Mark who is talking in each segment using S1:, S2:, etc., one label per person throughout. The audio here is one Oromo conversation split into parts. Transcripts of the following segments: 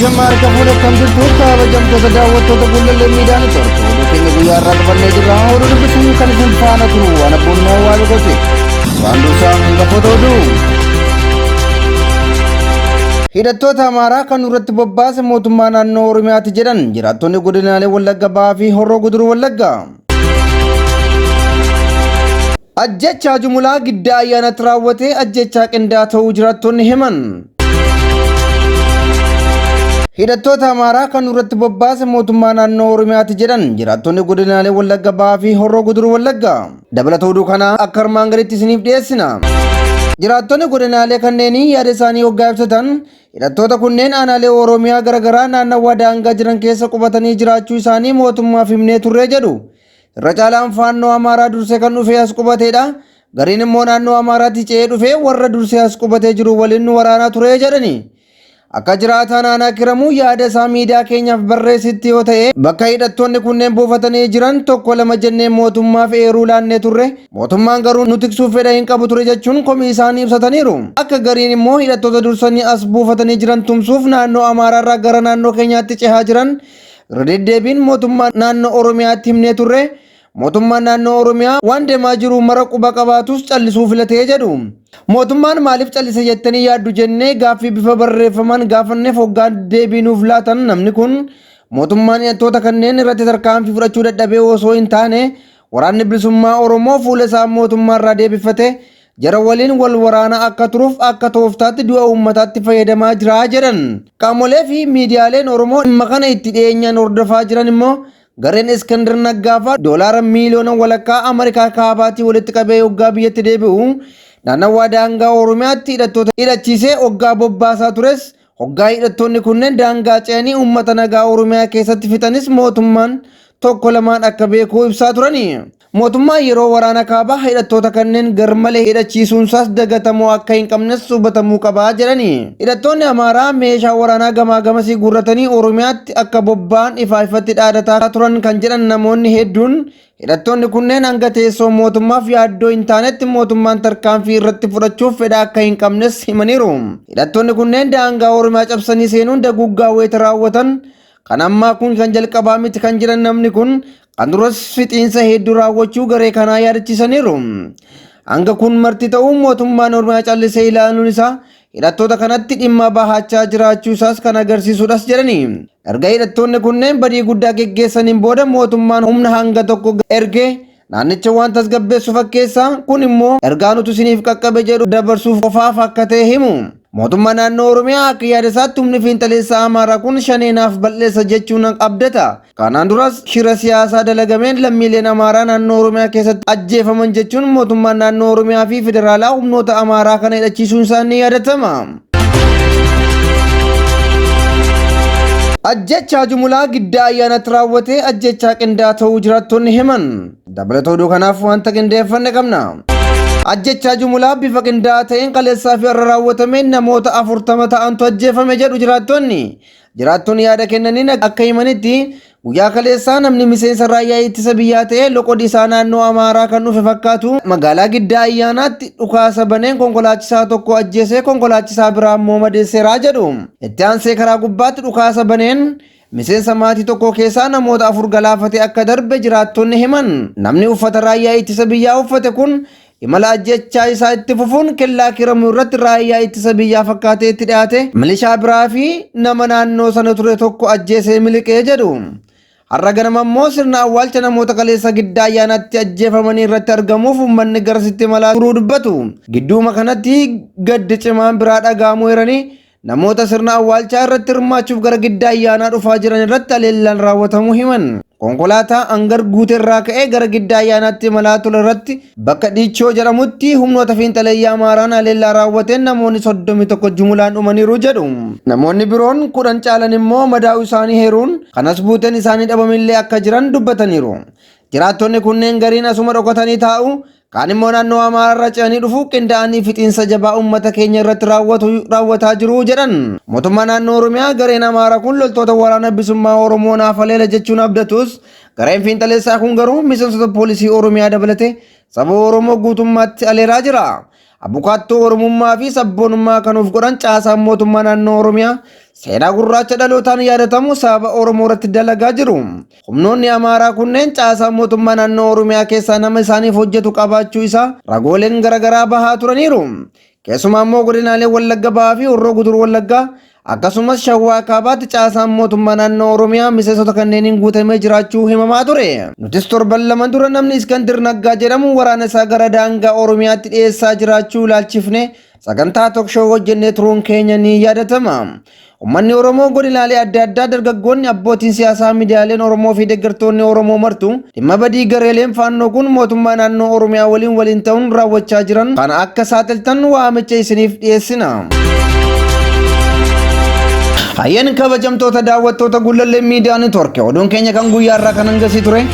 S1: Ashama harka fuune akkam jirtu kabajamtoota daawwattoota Gullallee Miidiyaa Network oduu keenya guyyaa irraa qabannee jirra. Oduu dubbisuun kan isin faana turu waan abboonni awwaala gote. Waan dursaa hangafoota oduu. Hidhattoota Amaaraa kan nurratti bobbaase mootummaa naannoo Oromiyaati jedhan jiraattonni godinaalee Wallagga Bahaa fi Horroo Guduruu Wallaggaa. Ajjechaa jumulaa Giddaa Ayyaanatti raawwate ajjechaa qindaa'aa ta'uu jiraattonni himan. Hidhattoota Amaaraa kan nurratti bobbaase mootummaa naannoo Oromiyaati jedhan jiraattonni godinaalee Wallagga Bahaa fi Horroo Guduruu Wallaggaa. Dabalata oduu kanaa akka armaan gaditti isiniif dhiyeessina. Jiraattonni godinaalee kanneenii yaada isaanii hoggaa ibsatan hidhattoota kunneen aanaalee Oromiyaa garaagaraa naannawaa daangaa jiran keessa qubatanii jiraachuu isaanii mootummaaf himnee turre jedhu. Irra caalaan faannoo Amaaraa dursee kan dhufee as qubateedha. Gariin immoo naannoo Amaaraatti ce'ee dhufee warra dursee as qubatee jiru waliin nu waraanaa ture jedhani. Akka jiraataan aanaa Kiramuu yaada isaa miidiyaa keenyaaf barreessitti yoo ta'e bakka hidhattoonni kunneen buufatanii jiran tokko lama jennee mootummaaf eeruu laannee turre. Mootummaan garuu nu tiksuuf fedha hin qabu ture jechuun komii isaanii ibsataniiru. Akka gariin immoo hidhattoota dursanii as buufatanii jiran tumsuuf naannoo Amaaraarraa gara naannoo keenyaatti cehaa jiran irra deddeebiin mootummaa naannoo Oromiyaatti himnee turre. Mootummaan naannoo Oromiyaa waan deemaa jiru mara quba qabaatus callisuu filatee jedhu. Mootummaan maaliif callise jettanii yaaddu jennee gaaffii bifa barreeffamaan gaafanneef hoggaan deebii nuuf laatan namni kun mootummaan hidhattoota kanneen irratti tarkaanfii fudhachuu dadhabee osoo hin taane waraanni bilisummaa Oromoo fuula isaa mootummaa irraa deebifate jara waliin wal waraana akka turuuf akka tooftaatti du'a uummataatti fayyadamaa jira jedhan. Qaamolee fi miidiyaaleen Oromoo dhimma kana itti dhiyeenyaan hordofaa jiran immoo gareen Iskindir Naggaafaa doolaara miiliyoona walakkaa Ameerikaa kaabaatii walitti qabee hoggaa biyyatti deebi'u naannawaa daangaa Oromiyaatti hidhattoota hidhachiisee hoggaa bobbaasaa tures hoggaa hidhattoonni kunneen daangaa ce'anii uummata nagaa Oromiyaa keessatti fixanis mootummaan tokko lamaan akka beekuu ibsaa turani. Mootummaan yeroo waraana kaabaa hidhattoota kanneen garmalee hidhachiisuunsaas dagatamuu akka hin qabnes hubatamuu qabaa jedhani. Hidhattoonni Amaaraa meeshaa waraanaa gamaa gamasii guurratanii Oromiyaatti akka bobba'an ifaa ifatti dhaadataa turan kan jedhan namoonni hedduun hidhattoonni kunneen hanga teessoo mootummaaf yaaddoo hin taanetti mootummaan tarkaanfii irratti fudhachuuf fedha akka hin qabnes himaniiru. Hidhattoonni kunneen daangaa Oromiyaa cabsanii seenuun daguuggaa wayita raawwatan kan ammaa kun kan jalqabaa miti kan jedhan namni kun kan duras fixiinsa hedduu raawwachuu garee kanaa yaadachiisaniiru. Hanga kun marti ta'uu mootummaan Oromiyaa callisee ilaaluun isaa hidhattoota kanatti dhimma bahachaa jiraachuu isaas kan agarsiisudhas jedhani. Erga hidhattoonni kunneen badii guddaa geggeessaniin booda mootummaan humna hanga tokko ergee naannicha waan tasgabbeessu fakkeessa kun immoo ergaa nuti isiniif qaqqabe jedhu dabarsuuf qofaaf akka ta'e himu. Mootummaa naannoo Oromiyaa akka yaada isaatti humni fiinxaleessaa Amaaraa kun shaneenaaf bal'eessa jechuun abdata. Kanaan duras shira siyaasaa dalagameen lammiileen Amaaraa naannoo Oromiyaa keessatti ajjeefaman jechuun mootummaan naannoo Oromiyaa fi federaalaa humnoota Amaaraa kana hidhachiisuun isaa ni yaadatama. Ajjechaa jumulaa Giddaa Ayyaanatti raawwate ajjechaa qindaa'aa ta'uu jiraattonni himan. Dabalata oduu kanaaf wanta qindeeffanne qabna. Ajjechaa jumulaa bifa qindaa'aa ta'een kaleessaa fi har'a raawwatameen namoota 40 ta'antu ajjeefame jedhu jiraattonni. Jiraattonni yaada kennaniin akka himanitti guyyaa kaleessaa namni miseensa raayyaa ittisa biyyaa ta'e loqodi isaa naannoo Amaaraa kan dhufe fakkaatu magaalaa Giddaa Ayyaanaatti dhukaasa baneen konkolaachisaa tokko ajjeesee konkolaachisaa biraa immoo madeesseeraa jedhu. Itti aansee karaa gubbaatti dhukaasa baneen miseensa maatii tokko keessaa namoota 4 galaafatee akka darbe jiraattonni himan. Namni uffata raayyaa ittisa biyyaa uffate kun imala ajjechaa isaa itti fufuun kellaa Kiramuu irratti raayyaa ittisa biyyaa fakkaatee itti dhiyaate milishaa biraa fi nama naannoo sana ture tokko ajjeesee miliqee jedhu. Har'a ganama immoo sirna awwaalcha namoota kaleessa Giddaa Ayyaanaatti ajjeefamanii irratti argamuuf uummanni garasitti imalaa turuu dubbatu. Gidduuma kanatti gaddi cimaan biraa dhaga'amuu eeranii namoota sirna awwaalchaa irratti hirmaachuuf gara Giddaa Ayyaanaa dhufaa jiran irratti haleellaan raawwatamuu himan. Konkolaataa Angar Guuteerraa ka'ee gara Giddaa Ayyaanaatti imalaa ture irratti bakka Dhiichoo jedhamutti humnoota fiinxaleeyyii Amaaraan haleellaa raawwateen namoonni 31 jumulaan dhumaniiru jedhu. Namoonni biroon 10 caalan immoo madaa'uu isaanii heeruun kanas buuteen isaanii dhabamillee akka jiran dubbataniiru. Jiraattonni kunneen gariin asuma dhokatanii taa'u, kaan immoo naannoo Amaaraarra ce'anii dhufu qindaa'anii fixiinsa jabaa uummata keenya irratti raawwatu raawwataa jiru jedhan. Mootummaa naannoo Oromiyaa gareen Amaaraa kun loltoota waraana bilisummaa Oromoo naaf haleela jechuun abdatus gareen fiinxaleessaa kun garuu miseensota poolisii Oromiyaa dabalatee saba Oromoo guutummaatti aleeraa jira. Abukaattoo Oromummaa fi sabboonummaa kan of godhan caasaan mootummaa naannoo Oromiyaa seenaa gurraacha dhalootaan yaadatamu saba Oromoo irratti dalagaa jiru. Humnoonni Amaaraa kunneen caasaa mootummaa naannoo Oromiyaa keessaa nama isaaniif hojjetu qabaachuu isaa ragooleen garaagaraa bahaa turaniiru. Keessumaa immoo godinaalee Wallagga Bahaa fi Horroo Guduruu Wallaggaa akkasumas Shawaa Kaabaatti caasaan mootummaa naannoo Oromiyaa miseensota kanneeniin guutamee jiraachuu himamaa ture. Nutis torban lama dura namni Iskandir Naggaa jedhamu waraana isaa gara daangaa Oromiyaatti dhiyeessaa jiraachuu ilaalchifne sagantaa tokshoo hojjennee turuun keenya ni yaadatama. Uummanni Oromoo godinaalee adda addaa dargaggoonni abbootiin siyaasaa miidiyaaleen Oromoo fi deeggartoonni Oromoo martu dhimma badii gareeleen faannoo kun mootummaa naannoo Oromiyaa waliin waliin ta'uun raawwachaa jiran kana akka saaxiltan waamicha isiniif dhiyeessina. Hayyeen kabajamtoota daawwattoota Gullallee Miidiyaa Neetwoork oduun keenya kan guyyaa irraa kan hangasii ture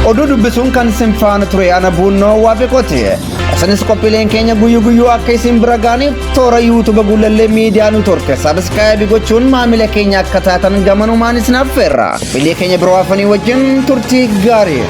S1: oduu dubbisuun kan isin faana ture ana Buunnoo Waafeqooti. Isinis qophiileen keenya guyyuu guyyuu akka isin bira ga'aniif toora YouTube Gullallee Miidiyaa Neetwoork subscribe gochuun maamila keenya akka taatan gamanumaan isin affeerra. Qophiilee keenya biroo hafanii wajjin turtii gaarii.